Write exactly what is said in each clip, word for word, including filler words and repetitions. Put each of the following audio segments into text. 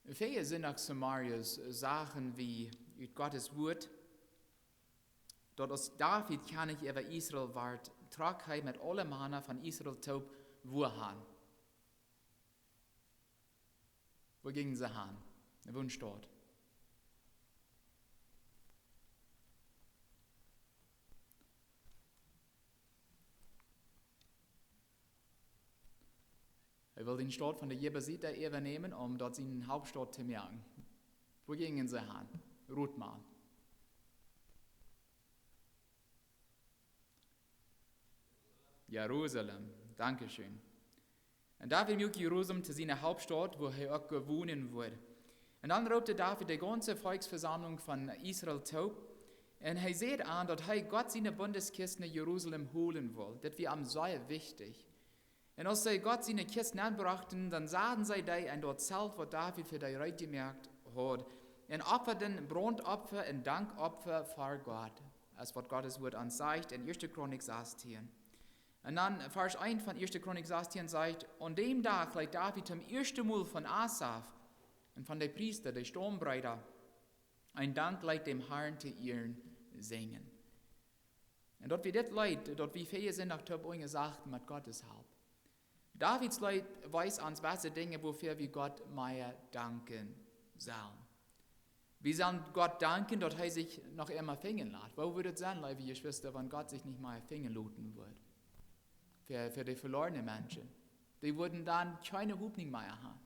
Väl Sindach Samarius sagen wie ut Gottes Wuat, daut aus David Kjennich äwa Israel wort, trock hee met aule Mana von Israel toop. Wua han? Wua jinjen see han? Wua steit? Hee wull dän Staut von de Jebusita äwanämen, om daut siene Hauptstaut to moaken. Wua jinjen see han? Rot mol. Jerusalem. Dankscheen. Un David muak Jerusalem to siene Hauptstaut, wua hee uk wonen wudd. Un dan roopt David de gaunze Volksvesammlunk von Israel toop. Un hee säd an, daut hee Gott siene Bundeskjist no Jerusalem holen wull. Daut wia am sea wichtich. Un aus see Gott siene Kjist nenbrochten, dan saten see dee en daut Zelt, waut David fa dee reed jemoakt haud, un opfaden Brauntopfa un Dankopfa fa Gott, aus waut Gottes Wuat ons sajcht en Ieeschte Chronik sastieen. Un dan Varsch eent von Ieeschte Chronik sastieen sajcht: Aun däm Dach leet David toom ieeschten Mol von Asaf un von de Priesta, de Staumbreeda, een Dankleet däm Harn to Ieren sinjen. Un daut wia dit Leet, daut wie väl Sindach toop unjasachten met Gottes Help. Davids Leet wiest ons waut Dinja, wuafäa wie Gott mea danken sellen. Wie sellen Gott danken, daut hee sikj noch emma finjen lat. Woo wudd et sennen, leewe Jeschwista, wan Gott sikj nich mea finjen loten wudd? Fa, fa de veloarne Menschen. Dee wudden dan kjeene Hopninj mea han.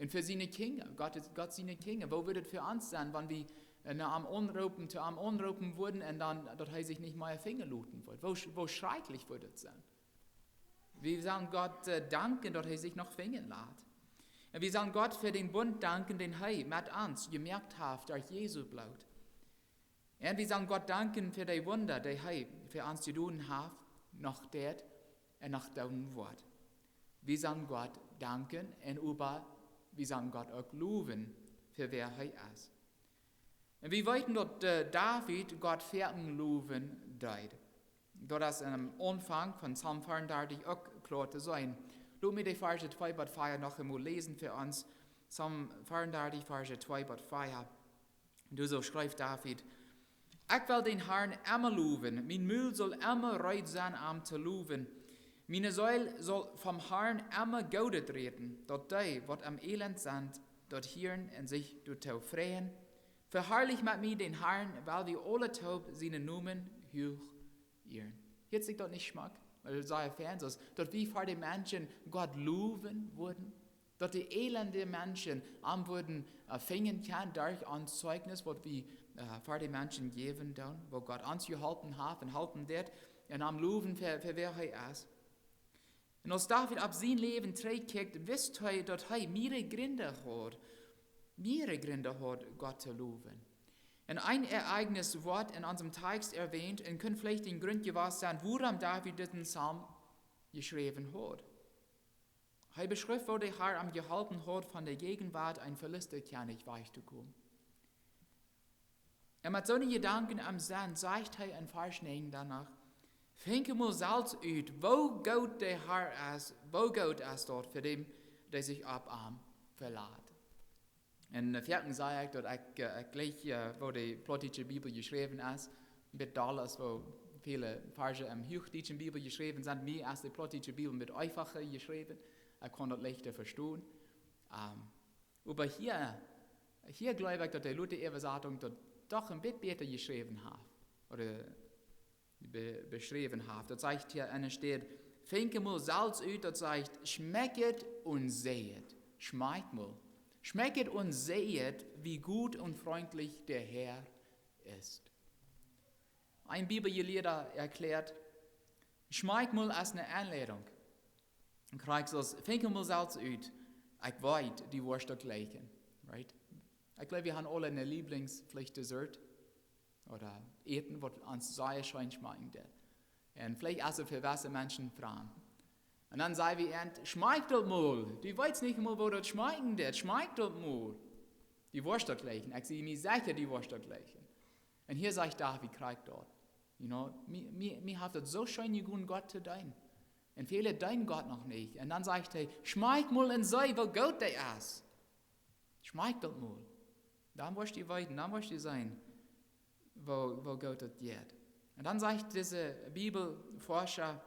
Un fa siene Kjinja, Gott, Gott siene Kjinja, woo wudd et fa ons sennen, wan wie, äh, no am aunroopen, to am aunroopen wudden un dan, daut hee sikj nich mea finjen loten wudd? Woo sch-, woo schrakjlich wudd et sennen? Wie sellen Gott, äh, danken, daut hee sikj noch finjen lat. Un wie sellen Gott fa dän Bunt danken, dän hee met ons jemoakt haft derch Jesu Bloot. Un wie sellen Gott danken fa de Wunda, dee hee fa ons jedonen haft, noch deit un noch doonen woat. Wie sellen Gott danken un äwa, wie sellen Gott uk lowen fa wäa hee es. Un wie weeten, daut, äh, David Gott foaken lowen deed. Daut es aum Aunfank von Psalm veeaundartich uk kloa to seenen. Lot mie de Varsch twee bat vea noch emol läsen fa ons. Psalm veeaundartich, Varsch twee bat vea. Doa soo schrift David: Ekj well dän Harn emma lowen, mien Mul saul emma reed sennen, am to lowen. Miene Seel saul vom Harn emma Goodet räden, daut dee, waut em Elend sent, daut hieren un sikj doatoo freien. Veharlicht met mie dän Harn, wiels wie aule toop sienen Nomen huach ieren. Hieet sikj daut nich schmock? Wiels daut sea fein es, daut wie fa de Menschen Gott lowen wudden, daut de elende Menschen am wudden, äh, finjen kjennen derch ons Zeijnis, waut wie, äh, fa de Menschen jäwen doonen, woo Gott ons jeholpen haft un halpen deit, un am lowen fa, fa wäa hee es. Un aus David opp sien Läwen trigjkjikjt, wist hee, daut hee mearere Jrint haud, mearere Jrint haud, Gott to lowen. Un een Ereignis woat en onsem Tekst erwähnt un kunn veleicht een Grunt jewast sennen, wuarom David disen Psalm jeschräwen haud. Hee beschrift, woo de Har am jeholpen haud, von de Jäajenwoat von dän Filistaukjennich wajch to komen. Un met soone Jedanken aum Senn sajcht hee en Varsch näajen doano: Finkj mol selfst ut, woo goot de Har es, woo goot es daut fa dän, dee sikj opp am velat. Un, äh, foaken saj ekj daut ekj, äh, ekj jlikj, äh, woo de plautdietsche Bibel jeschräwen es. Een bät dolla aus woo väle Varsch em huachdietschen Bibel jeschräwen sent. Mie es de plautdietsche Bibel een bät eefacha jeschräwen. Ekj kaun daut leichta vestonen. Ähm, oba hia, hia jleew ekj, daut de Luther Äwasatunk daut doch een bät bäta jeschräwen haft. Ooda be-, beschräwen haft. Daut sajcht hia aun de Städ: Finkj mol selfst ut, daut sajcht: Schmecket un sehet. Schmakjt mol. Schmecket un sehet, wie goot un frintlich de Har es. Een Bibeljelieeda erkjläat: Schmakjt mol es eene Aunleidunk. Krakjt soo aus: Finkj mol selfst ut. Ekj weet, du woascht daut jlikjen. Right? Ekj jleew, wie haben aule een Lieblings-, veleicht Dessert ooda Äten, waut ons sea scheen schmakjen deit. Un veleicht es et fa jewesse Menschen framd. Un dan saj wie an: Schmakj daut mol. Du weetst nich mol, woo daut schmakjen deit. Schmakj daut mol. Du woascht daut jlikjen. Ekj sie mie secha, du woascht daut jlikjen. Un hia sajcht David krakjt daut. You know, mie, mie, mie haft et soo scheen jegonen, Gott to deenen. Un väle deenen Gott noch nich. Un dan sajcht hee: Schmakjt mol un seht, woo goot hee es. Schmakjt daut mol. Dan woascht du weeten, dan woascht du seenen, woo, woo goot daut jeit. Un dan sajcht dise Bibelforscha,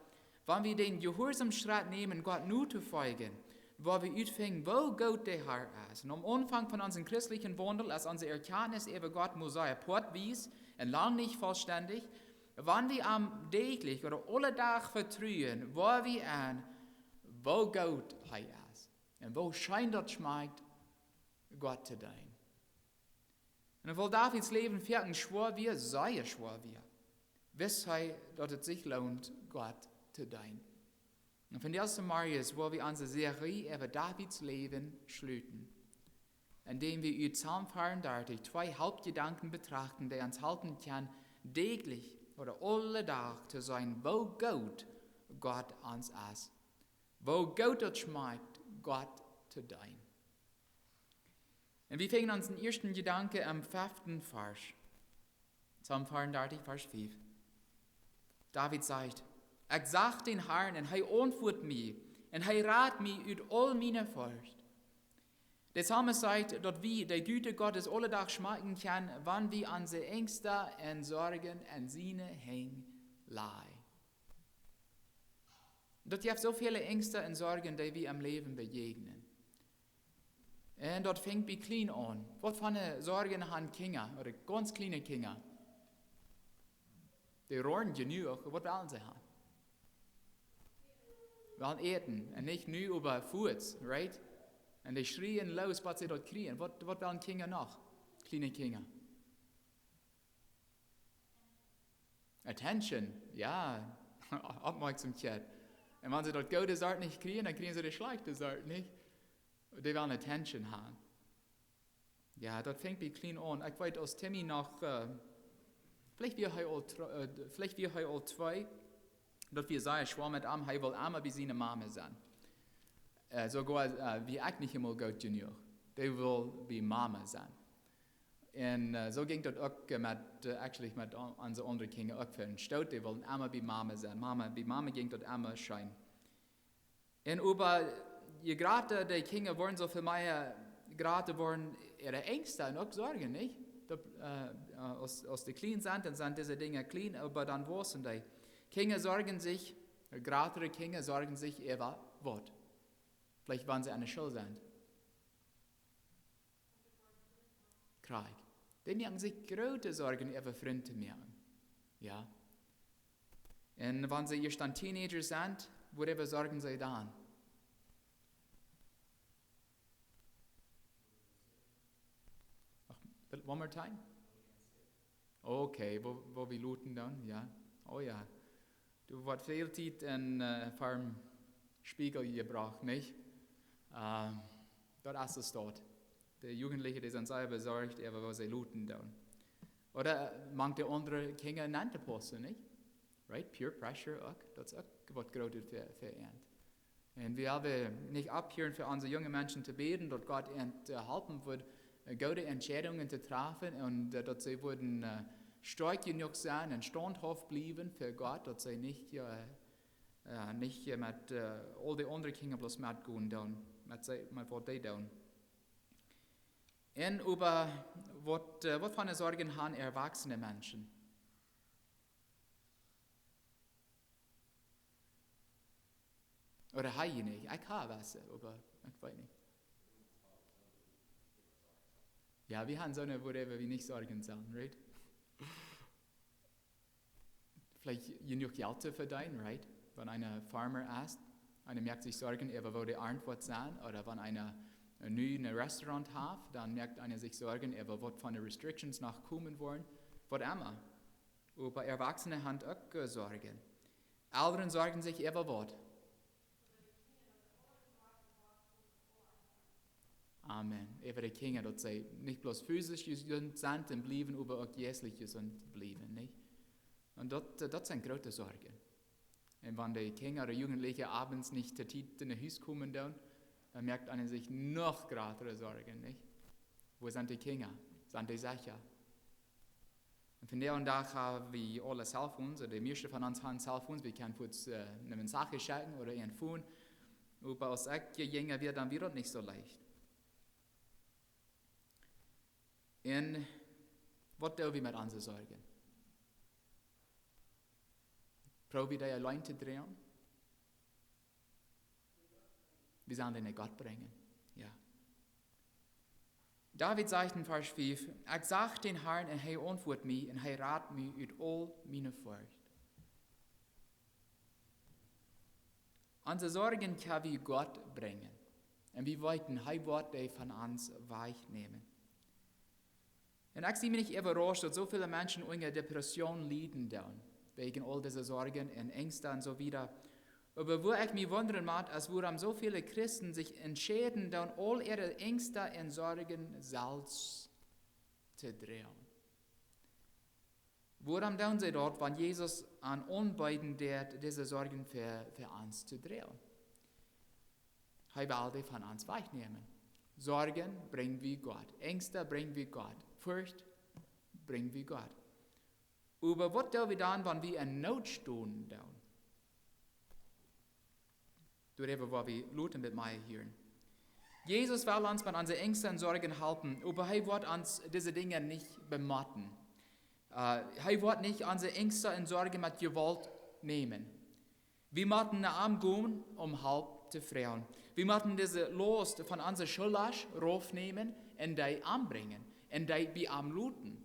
wan wie dän jehuarsomen Schrett nämen, Gott notofoljen, woa wie utfinjen, woo goot de Herr es. Un aum Aunfank von onsen christlichen Waundel es onse Erkjantnis äwa Gott mau sea poatwies un lang nich vollstendich. Wan wie am däachlich ooda aule Dach vetruen, woa wie enn, woo goot hee es un woo scheen daut schmakjt, Gott to deenen. Un obwohl Davids Läwen foaken schwoa wia, sea schwoa wia, wist hee, daut et sikj loont, Gott to deenen. Un vondoag zemorjes woa wie onse Serie äwa Davids Läwen schluten, endäm wie ut Psalm veeaundartich twee Hauptjedanken betrachten, dee ons halpen kjennen, däachlich ooda aule Dach to seenen, woo goot Gott ons es. Woo goot daut schmakjt, Gott to deenen. Un wie finjen onsen ieeschten Jedanken aum feften Varsch. Psalm veeaundartich, Varsch fief. David sajcht: "Ekj sach dän Herrn un hee auntwuat mie un hee rat mie ut aul miene Forcht." De Psalmist sajcht, daut wie de Gute Gottes aule Dach schmakjen kjennen, wan wie onse Angst un Sorjen aun siene Henj lajen. Daut jeft soo väle Angst un Sorjen, dee wie em Läwen bejäajnen. Un daut fangt bie kjlien aun. Waut fa Sorjen han Kjinja, ooda gaunz kjliene Kjinja? Dee roaren jenuach, waut wellen see han? Wellen äten, un nich nu, oba fuaz, right? Un dee schrieen loos, waut see doa kjrieen. Waut, waut wellen Kjinja noch? Kjliene Kjinja. Attention, jo, Oppmoakjsomkjeit. Un wan see daut goode Sort nich kjrieen, dan kjrieen see de schlajchte Sort, nich? Dee wellen Attention han. Jo, daut fangt bie kjlien aun. Ekj weet, aus Timmy noch, äh, veleicht wia hee aul tr-, äh, veleicht wia hee aul twee, daut wia sea schwoa met am, hee wull emma bie siene Mame sennen. Äh, soogoa, äh, wia ekj nich emol goot jenuach. Dee wull bie Mame sennen. Un, äh, soo jinkj daut uk, äh, met, äh, actually met on-, onse aundre Kjinja uk. Fa een Stoot, dee wullen emma bie Mame sennen. Mame, bie Mame jinkj daut emma scheen. Un oba, je jrata de Kjinja woaren, soo väl mea jrata woaren äare Angst un uk Sorjen, nich? Daut, äh, äh, aus, aus dee kjlien sent, dan sent dise Dinja kjlien, oba dan wausen dee. Kjinja sorjen sikj, jratere Kjinja sorjen sikj äwa waut? Veleicht wan see aun de School sent. Krakjt. Dee moaken sikj groote Sorjen äwa Frind to moaken. Jo. Un wan see ieescht dan Teenager sent, woaräwa sorjen see dan? Ach, one more time? Okay, woo, woo wie loten dan, jo. Oh jo. Doa woat väl Tiet en, äh, farm Spieejel jebrocht, nich? Äh, daut es de Staut. De Jugendliche, dee sent sea besorcht äwa waut see loten doonen. Ooda, äh, mank de aundre Kjinja nenn to paussen, nich? Right? Peer pressure uk. Daut es uk waut Grootet fa, fa an. Un wie haben nich oppjehieren fa onse junge Menschen to bäden, daut Gott an, äh, halpen wudd, äh, goode Entscheidungen to trafen un, äh, daut see wudden, äh, stoakj jenuach sennen un staunthauft bliewen fa Gott, daut see nich, äh, äh, nich, äh, met, äh, aul de aundre Kjinja bloos metgonen doonen, met see, met waut dee doonen. Un äwa waut, äh, waut fa Sorjen han erwachsene Menschen? Ooda hab jie nich? Ekj hab waut, oba ekj weet nich. Jo, wie han soone, woaräwa wie nich sorjen sellen, right? Veleicht jenuach Jelt to vedeenen, right? Wan eena Farmer es, eena moakt sikj Sorjen äwa woo de Arnt woat sennen, ooda wan eena nu een Restaurant haft, dan moakt eena sikj Sorjen äwa waut fa Restrictions noch komen woaren, waut emma. Oba Erwachsene han uk, äh, Sorjen. Elren sorjen sikj äwa waut? Amen. Äwa de Kjinja, daut see nich bloos physisch jesunt sent un bliewen, oba uk jeistlich jesunt bliewen, nich? Un daut, äh, daut sent groote Sorjen. Un wan de Kjinja ooda Jugendliche avends nich to Tiet no Hus komen doonen, dan moakt eena sikj noch jratere Sorjen, nich? Woo sent de Kjinja? Sent dee secha? Un vondoag dän Dach hab wie aule Cellphones, ooda de mieeschte von ons han Cellphones, wie kjennen fuaz, äh, ne Message schekjen ooda äwa een Phone. Oba aus ekj jinja wia, dan wia daut nich soo leicht. Un waut doo wie met onse Sorjen? Proow wie dee auleen to droagen? Wie sellen dee no Gott brinjen. Jo. David sajcht en Varsch fief: "Ekj sach dän Harn un hee auntwuat mie un hee rad mie ut aul miene Forcht." Onse Sorjen kjenn wie Gott brinjen. Un wie weeten, hee woat dee von ons wajchnämen. Un ekj sie mie nich äwarauscht, daut soo väl Menschen unja Depression lieden doonen, wäajen aul dise Sorjen un Enjsten un soo wieda. Oba wua ekj mie wundren mott, es, wuarom soo väl Christen sikj entscheiden doonen, aul äare Enjsten un Sorjen selfst to droagen. Wuarom doonen see daut, wan Jesus an aunbeeden deed, dise Sorjen fa, fa ons to droagen? Hee well dee von ons wajchnämen. Sorjen brinj wie Gott. Enjsten brinj wie Gott. Forcht brinj wie Gott. Oba waut doo wie dan, wan wie en Noot stonen doonen? Doaräwa woa wie lota een bät mea hieren. Jesus well ons met onse Enjsten un Sorjen halpen, oba hee woat ons dise Dinja nich bemoten. Äh, hee woat nich onse Enjsten un Sorjen met Jewault nämen. Wie motten no am gonen, om Help to froagen. Wie motten dise Laust von onse Schullren raufnämen un dee am brinjen un dee bie am loten.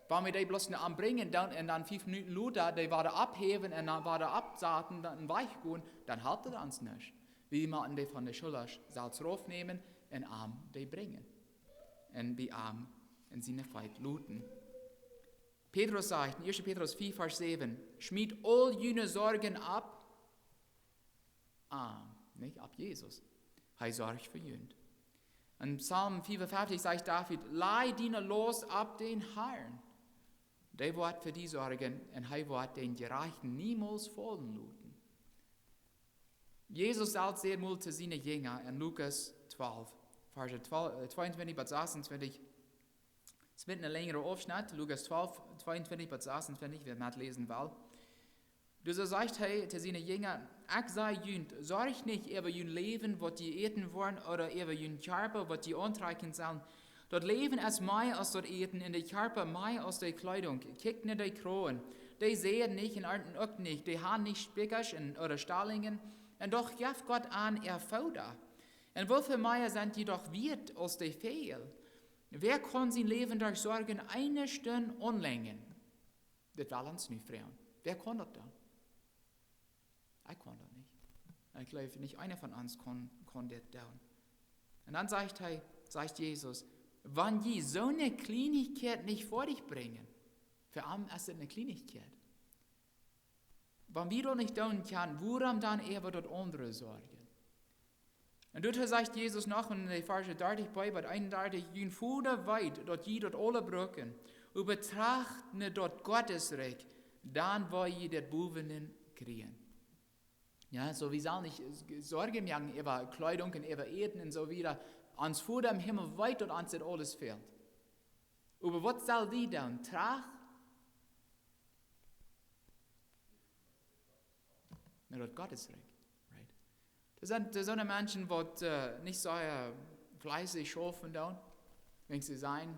Wan wie dee bloos no am brinjen, dan, un dan fief Minuten lota dee wada opphäwen un dan wada oppsaten, dan wajchgonen, dan halpt et ons nuscht. Wie motten dee von de Schullren selfst raufnämen un am dee brinjen. Un bie am en siene Feet loten. Petrus sajcht en ieeschte Petrus fief, Varsch säwen: "Schmiet aul june Sorjen opp am", nich, opp Jesus. Hee sorcht fa junt. En Psalm fiefenfeftich sajcht David: "Laj diene Laust opp dän Harn. Dee woat fa die sorjen un hee woat dän Jerajchten niemols faulen loten." Jesus selfst säd mol to siene Jinja en Lukas twalf, Varsch twalf, äh, tweeuntwintich bat sasuntwintich, es een bät een lenjra Aufschnett, Lukas twalf, tweeuntwintich bat sasuntwintich, wäa metläsen well. Doa sajcht hee to siene Jinja: "Ekj saj junt, sorjt nich äwa jun Läwen, waut jie äten woaren, ooda äwa jun Kjarpa, waut jie auntrakjen sellen. Daut Läwen es mea aus daut Äten un de Kjarpa mea aus de Kjleedunk. Kjikjt no de Kroagen. Dee seien nich un arnten uk nich, dee han nich Spikjasch un, ooda Stalinjen, un doch jeft Gott an äa Foda. Un woo väl mea sent jie doch wieet aus de Väajel? Wäa kaun sien Läwen derch Sorjen eene Stund aunlenjen?" Dit well ons nu froagen. Wäa kaun daut doonen? Ekj kaun daut nich. Ekj jleew, nich eena von ons kaun, kaun dit doonen. Un dan sajcht hee, sajcht Jesus: "Wan jie soone Kjlienichkjeit nich foadich brinjen, fa am es et eene Kjlienichkjeit. Wan wie daut nich doonen kjennen, wuarom dan äwa daut aundre sorjen?" Un doa sajcht Jesus noch en de Varsch dartich bat eenundartich: "Jun Voda weet, daut jie daut aula brucken. Oba tracht no daut Gottesrikj, dan woa jie daut bowendeel kjrieen." Jo, soo wie sellen nich Sorjen moaken äwa Kjleedunk un äwa Äten un soo wieda. Ons Voda em Himmel weet, daut ons dit aules fält. Oba waut sell wie doonen? Tracht no daut Gottesrikj, right? Doa sent, doa sent Menschen, waut, äh, nich soo, äh, fleeßig schaufen doonen, wan see sajen,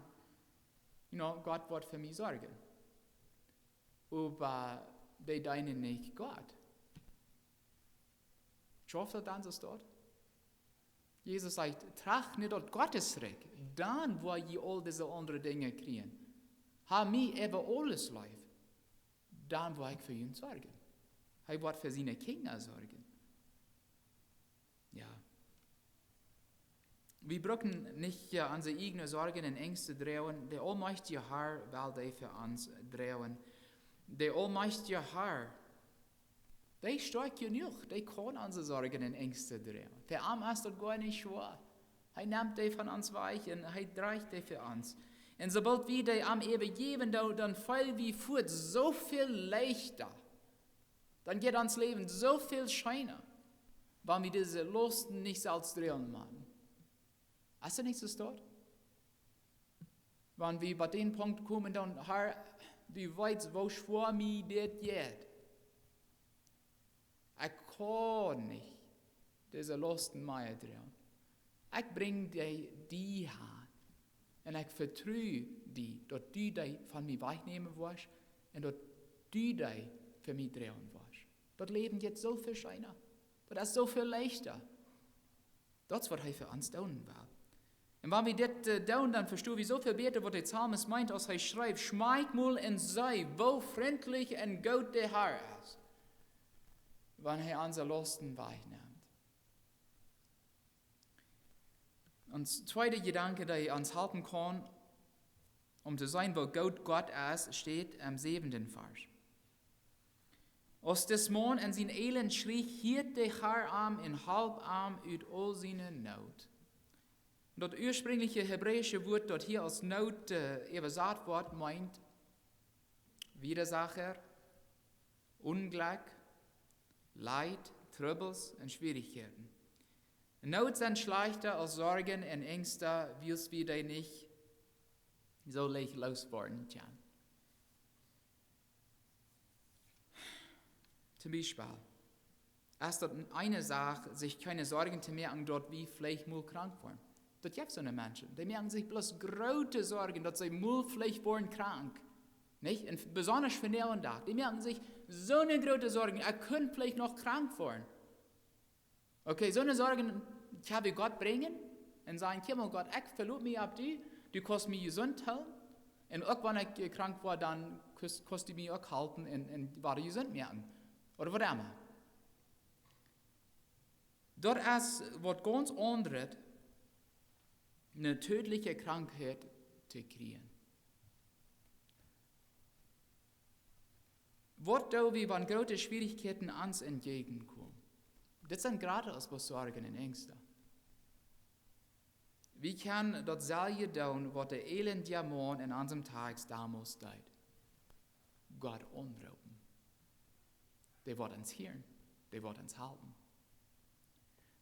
you know, Gott woat fa mie sorjen. Oba dee deenen nich Gott. Schauft daut dan soo doa? Jesus sajcht: "Tracht no daut Gottesrikj, dan woa jie aul dise aundre Dinja kjrieen. Ha mie äwa aules leef, dan woa ekj fa junt sorjen." Hee woat fa siene Kjinja sorjen. Jo. Wie brucken nich, äh, onse ieejne Sorjen un Enjsten droagen. De aulmajchtje Har well dee fa ons droagen. De aulmajchtje Har, dee es stoakj jenuach, dee kaun onse Sorjen un Enjsten droagen. Fa am es daut goa nich schwoa. Hee nemt dee von ons wajch un hee drajcht dee fa ons. Un soo boolt wie dee am äwajäwen, dan, dan feel wie fuaz soo väl leichta. Dan jeit ons Läwen soo väl scheena, wan wie dise Lausten nich selfst droagen motten. Es daut nich soo doa? Wan wie bie dän Punkt komen, dan: "Har, du weetst, woo schwoa mie dit jeit. Ekj kaun nich dise Lausten mea droagen. Ekj brinj dee die han. Un ekj vetru die, daut du dee von mie wajchnämen woascht un daut du dee fa mie droagen woascht. Daut Läwen jeit soo väl scheena. Daut es soo väl leichta. Daut es waut hee fa ons doonen well. Un wan wie dit äh, doonen, dan vestonen wie soo väl bäta, waut de Psalmist meent, aus hee schrift: "Schmakjt mol un seet, woo frintlich un goot de Har es." Wan hee onse Lausten wajchnimmt. Ons tweeda Jedanke, dee ons halpen kaun, om to seenen, woo goot Gott es, steit em säwenden Varsch. Aus dis Maun en sien Elend schrie, hieed de Har am un holp am ut aul siene Noot. Daut uasprinjliche hebräische Wuat, daut hia aus Noot äh, äwasat woat, meent Widersacher, Unglekj, Leet, Trubbels un Schwierichkjeiten. Noot sent schlajchta aus Sorjen un Enjsten, wiels wie dee nich soo leicht looswoaren kjennen. Toom Biespel es daut eene Sach, sikj kjeene Sorjen to moaken, daut wie veleicht mol krank woaren. Daut jeft soone Menschen, dee moaken sikj bloos groote Sorjen, daut see mol veleicht woaren krank. Nich? Un besonda fa vondoag. Dee moaken sikj soone groote Sorjen, ekj kunn veleicht noch krank woaren. Okay, soone Sorjen kjenn wie Gott brinjen un sajen: "Kjikj mol, Gott, ekj veloot mie opp die, du kaust mie jesunt hoolen. Un uk wan ekj äh, krank woa, dan kaust, kaust du mie uk halpen un, un wada jesunt moaken." Ooda waut emma. Daut es waut gaunz aundret, ne tödliche Krankheit to kjrieen. Waut doo wie, wan groote Schwierichkjeiten ons entjäajenkomen? Dit sent jrata aus bloos Sorjen un Enjsten. Wie kjennen daut selwje doonen, waut de elendja Maun en onsem Tekjst donmols deed. Gott aunroopen. Dee woat ons hieren, dee woat ons halpen.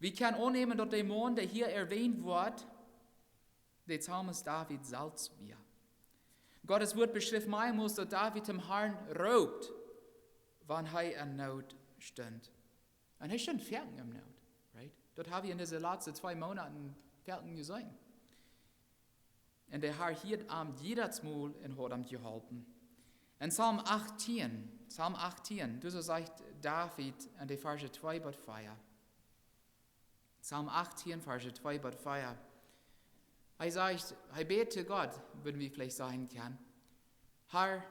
Wie kjennen aunnämen, daut de Maun, dee hia erwänt woat, de Psalmist David selfst wia. Gottes Wuat beschrift mehrmols, daut David dän Harn roopt, wan hee en Noot stunt. Un hee stunt foaken en Noot, right? Daut hab wie en dise latste twee Moonaten foaken jeseenen. Un de Har hieed am jiedet Mol un haud am jeholpen. En Psalm achtieen, Psalm achtieen, doa soo sajcht David en de Varsch twee bat vea. Psalm achtieen, Varsch twee bat vea. Hee sajcht, hee bät to Gott, wudden wie veleicht sajen kjennen: "Har,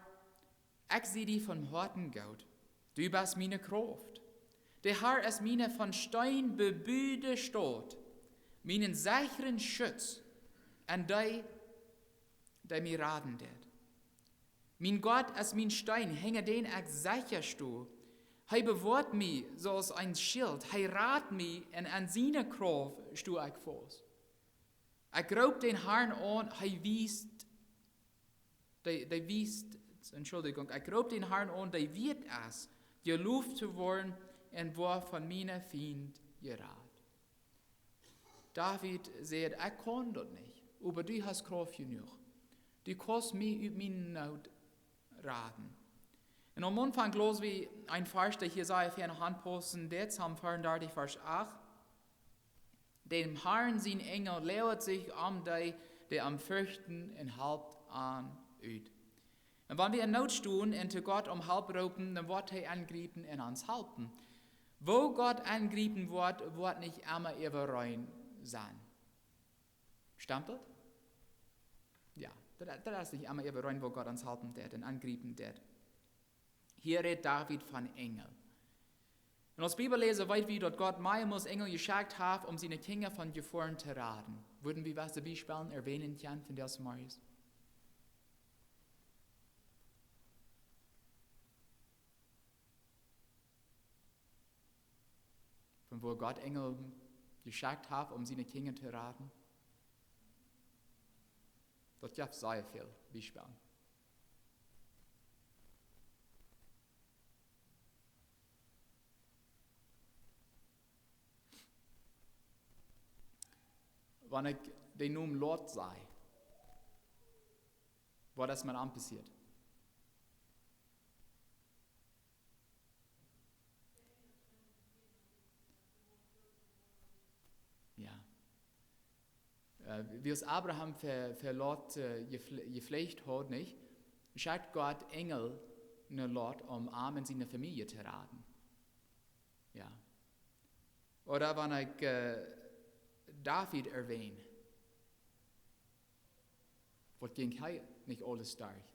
ekj sie die von Hoaten goot. Du best miene Krauft. De Har es miene von Steen bebude Staut, mienen secheren Schutz un dee, dee mie raden deit. Mien Gott es mien Steen, hinja dän ekj secha sto. Hee bewoat mie soo aus een Schilt. Hee rat mie un aun siene Krauft sto ekj faust. Ekj roop dän Harn aun, hee wiest, dee, dee wiest, Entschuldigung, ekj roop dän Harn aun, dee wieet es, jeloft to woaren, un woa von miene Fiend jerat." David säd: "Ekj kaun daut nich, oba du hast Krauft jenuach. Du kaust mie ut miene Noot raden." Un aum Aunfank laus wie een Varsch, dee hia sea fein aunpaussen deit, Psalm vieeundartich, Varsch acht. "Däm Harn sien Enjel loagat sikj om dee, dee am ferchten, un halpt an ut." Un wan wie en Noot stonen un to Gott om Help roopen, dan woat hee enjriepen un ons halpen. Woo Gott enjriepen woat, woat nich emma äwareen sennen. Stemt daut? Jo, daut, daut es nich emma äwareen, woo Gott ons halpen deit un enjriepen deit. Hia rät David von Enjel. Un aus Bibelläsa weet wie, daut Gott mehrmols Enjel jeschekjt haft, om siene Kjinja von Jefoaren to raden. Wudden wie waut Biespels erwänen kjennen von dise Morjes? Von woo Gott Enjel jeschekjt haft, om siene Kjinja to raden? Daut jeft sea väl Biespels. Wan ekj dän Nomen Lot saj, waut es met am passieet? Jo. Äh, wiels Abraham ver, ver Lot, äh, jefle-, jefleecht haud, nich? Schekjt Gott Enjel no Lot, om am un siene Famielje to raden. Jo. Ooda wan ekj, äh, David erwähn, waut jinkj hee nich aules derch?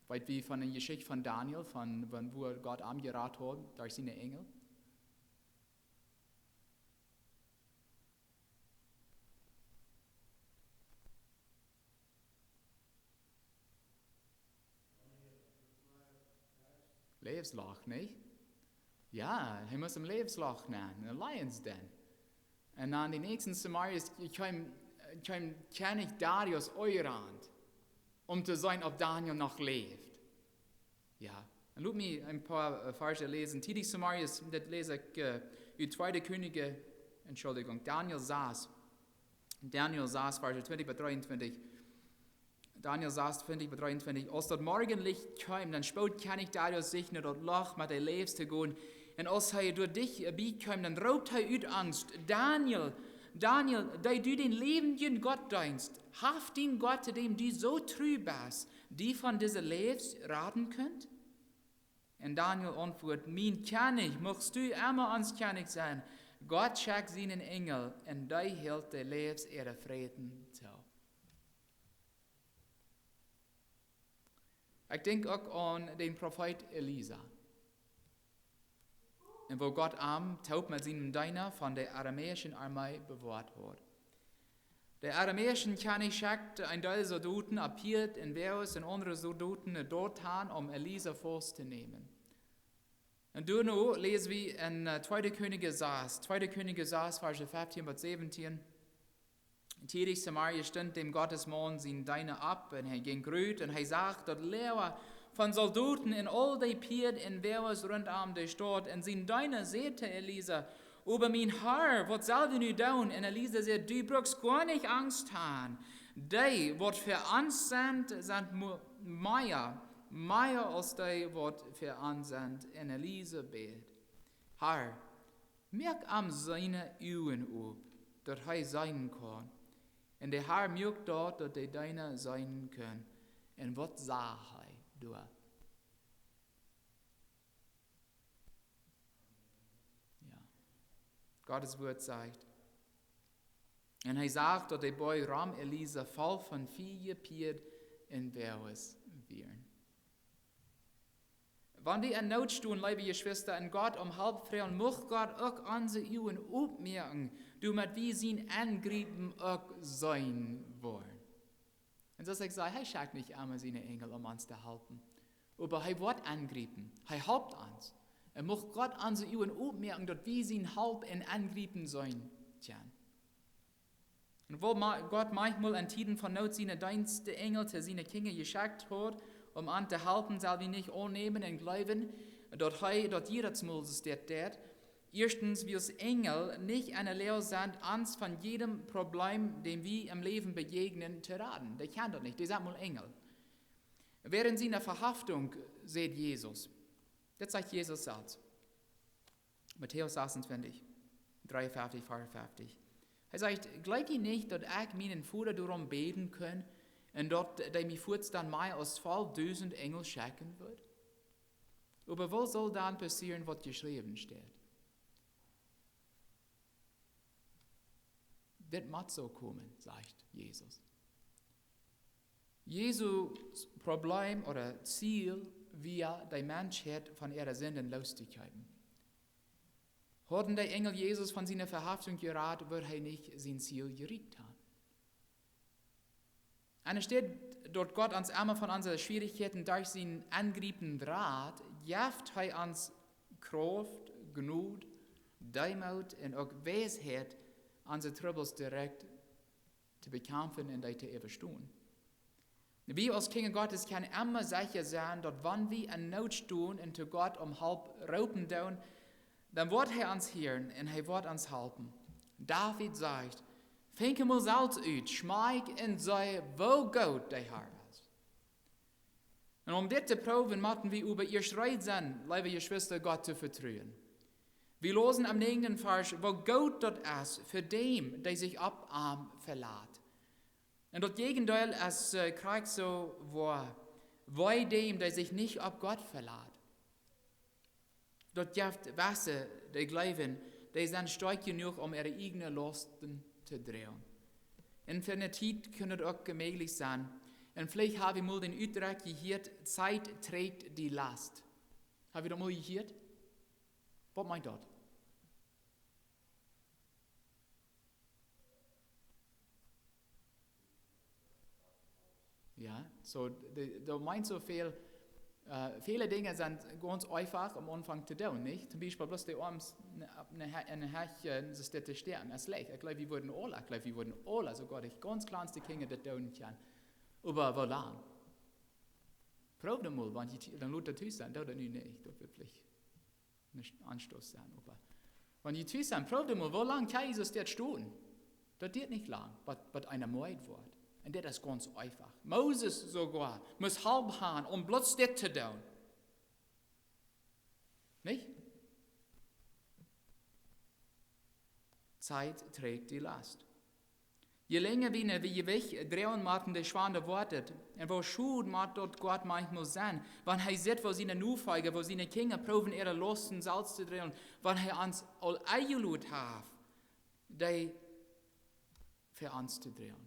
Weet wie von de Jeschicht von Daniel, von, von woo Gott am jerat haud derch siene Enjel? Läwensloch, nich? Jo, hee must em Läwensloch nenn, en Lions den. Un dan dän näakjsten Morjes kjeem, kjeem Kjennich Darius aunjerant, om to seenen, auf Daniel noch läft. Jo, un lot mie een poa, äh, Varsch läsen. Tiedich zemorjes, daut läs ekj, äh, ut Tweede Kjennichs, Entschuldigung, Daniel sas. Daniel sas, Varsch twintich bat dreeuntwintich. Daniel sas, twintich bat dreeuntwintich. Aus daut Morjenlicht kjeem, dan spood Kjennich Darius sikj no daut Loch met de Läws to gonen. Un aus hee doa dicht bie kjeem, dan roopt hee ut Angst: "Daniel, Daniel, dee du dän läwendjen Gott deenst, haft dien Gott, to däm du soo tru best, die von dise Läws raden kunt?" Un Daniel auntwuat: "Mien Kjennich, muchst du emma ons Kjennich sennen. Gott schekjt sienen Enjel, un dee helt de Läws äare Fräten too." Ekj denkj uk aun dän Profeet Elisa. Un woo Gott am toop met sienen Deena von de aramäische Armee bewoat haud. De aramäische Kjennich schekjt een Deel Soldoten opp Pieed un Woages un aundre Soldoten doahan, om Elisa faust to nämen. Un doano läs wie en, äh, Tweede Kjennichs sas, Tweede Kjennichs sas, Varsch feftieen bat säwentieen. Tiedich zemorjes stunt däm Gottesmaun sien Deena opp, un hee jinkj rut, un hee sach daut Läwa von Soldoten un aul de Pieed un Woages runtom de Staut. Un sien Deena säd to Elisa: "Oba mien Har, waut sell wie nu doonen?" Un Elisa säd: "Du bruckst goanich Angst han. Dee, waut fa ons sent, sent mo-, mea, mea aus dee, waut fa ons sent." Un Elisa bäd: "Har, moak am siene Uagen op, daut hee seenen kaun." Un de Har muak daut, daut de Deena seenen kunn. Un waut sach hee doa? Jo. Gottes Wort sajcht: "Un hee sach, daut de Boaj rom Elisa voll von Fia, Pieed un Woages wieren." Wan wie en Noot stonen, leewe Jeschwista, un Gott om Help froagen, mucht Gott uk onse Uagen opmoaken, doamet wie sien Engriepen uk seenen woaren. Un soo aus ekj säd, hee schekjt nich emma siene Enjel, om ons to halpen. Oba hee woat engriepen. Hee halpt ons. Un mucht Gott onse Uagen opmoaken, daut wie sien Help un Engriepen seenen kjennen. Un woo ma-, Gott maunchmol en Tieden von Noot siene Deenstenjel to siene Kjinja jeschekjt haud, om an to halpen, sell wie nich aunnämen un jleewen, daut hee daut jiedatsmol soo deit. Ieeschtens, wiels Enjel nich enne Loag sent, ons von jiedem Problem, däm wie em Läwen bejäajnen, to raden. Dee kjennen daut nich, dee sent mau Enjel. Während siene Verhaftung säd Jesus, daut sajcht Jesus selfst. Matäus sasuntwintich, dreeunfeftich, veeunfeftich. Hee sajcht: "Jleew jie nich, daut ekj mienen Voda doarom bäden kaun, un daut dee mie fuaz dan mea aus twalfdusent Enjel schekjen woat? Oba waut saul dan passieren, waut jeschräwen steit?" Dit mott soo komen, sajcht Jesus. Jesus Problem ooda Ziel wia, de Menschheit von äare Sinden loos to kjeepen. Hauden de Enjel Jesus von siene Verhaftung jerat, wudd hee nich sien Ziel jerieekjt han. Enne Städ daut Gott ons emma von onse Schwierichkjeiten derch sien Engriepen rat, jeft hee ons Krauft, Jnod, Deemoot un uk Weisheit, onse Trubbels direkt to bekjamfen un dee to äwastonen. Wie aus Kjinja Gottes kjennen emma secha sennen, daut wan wie en Noot stonen un to Gott om Help roopen doonen, dan woat hee ons hieren un hee woat ons halpen. David sajcht: "Finj mol selfst ut, schmakjt un seet, woo goot de Har es." Un om dit to proowen, motten wie oba ieescht reed sennen, leewe Jeschwista, Gott to vetruen. Wie läsen aum näajenden Varsch, woo goot daut es fa däm, dee sikj opp am velat. Un daut Jäajendeel es, äh, krakjt soo woa. Wee däm, dee sikj nich opp Gott velat. Daut jeft wesse, dee jleewen, dee sent stoakj jenuach, om äare ieejne Lausten to droagen. Un fa eene Tiet kaun daut uk mäajlich sennen. Un veleicht hab wie mol dän Utdruck jehieet: Zeit trägt die Last. Hab wie daut mol jehieet? Waut meent daut? Jo, soo, de, daut meent soo väl, äh, väle Dinja sent gaunz eefach aum Aunfank to doonen, nich? Toom Biespel bloos de Oarms ne, ne, He- ne Hecht, äh, soo stell to stäakjen, es leicht. Ekj jleew, wie wudden aule, ekj jleew, wie wudden aule, soogoa de gaunz kjlanste Kjinja daut doonen kjennen. Oba woo lang? Proow daut mol, wan jie t- dan lot daut tus sennen, doo daut nu nich, daut woat veleicht een Aunstoos sennen, oba wan jie tus sennen, proow daut mol, woo lang kjenn jie soo stonen? Daut diat nich lang, waut, waut eena meed woat. Un daut es gaunz eefach. Moses soogoa must Help han, om bloos dit to doonen. Nich? Zeit trägt die Last. Je lenja wie een Jewicht droagen motten, dee schwanda woat et. Un woo schod mott daut Gott maunchmol sennen, wan hee sitt, woo siene Nofolja, woo siene Kjinja proowen, äare Lausten selfst to droagen, wan hee ons aul enjelot haft, dee fa ons to droagen.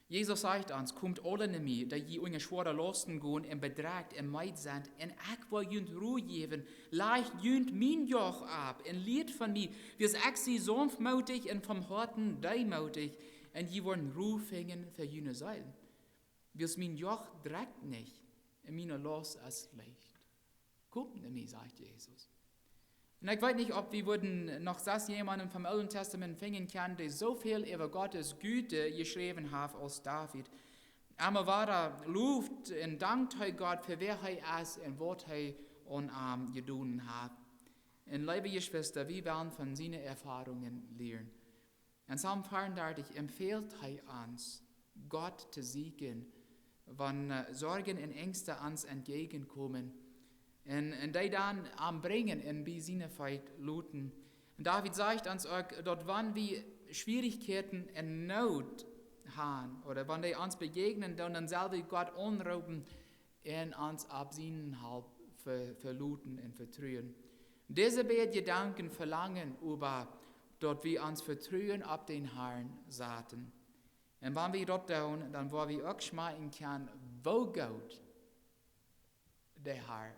Jesus sajcht ons: Komt aule no mie, dee jie unja schwoare Lausten gonen un bedrekjt un meed sent, un ekj woa junt Ru jäwen. Lajcht junt mien Joch opp un lieet von mie, wiels ekj sie saunftmootich un vom Hoaten deemootich, un jie woaren Ru finjen fa june Seelen. Wiels mien Joch drekjt nich un miene Laust es leicht. Komt no mie, sajcht Jesus. Un ekj weet nich, auf wie wudden noch sest jemaunden vom Oolen Tastament finjen kjennen, dee soo väl äwa Gottes Jnod jeschräwen haft aus David. Emma wada loft un dankt hee Gott fa wäa hee es un waut hee aun am jedonen haft. Un leewe Jeschwista, wie wellen von siene Erfoarungen lieren. En Psalm veeaundartich empfält hee ons, Gott to sieekjen, wan, äh, Sorjen un Enjsten ons entjäajenkomen, un, un dee dan am brinjen un bie siene Feet loten. Un David sajcht ons uk, daut wan wie Schwierichkjeiten un Noot han, ooda wan dee ons bejäajnen, dan, dan sell wie Gott aunroopen un ons opp siene Help ve- veloten un vetruen. Dise beid Jedanken velangen oba, daut wie ons Vetruen opp dän Harn saten. Un wan wie daut doonen, dan woa wie uk schmakjen kjennen, woo goot de Har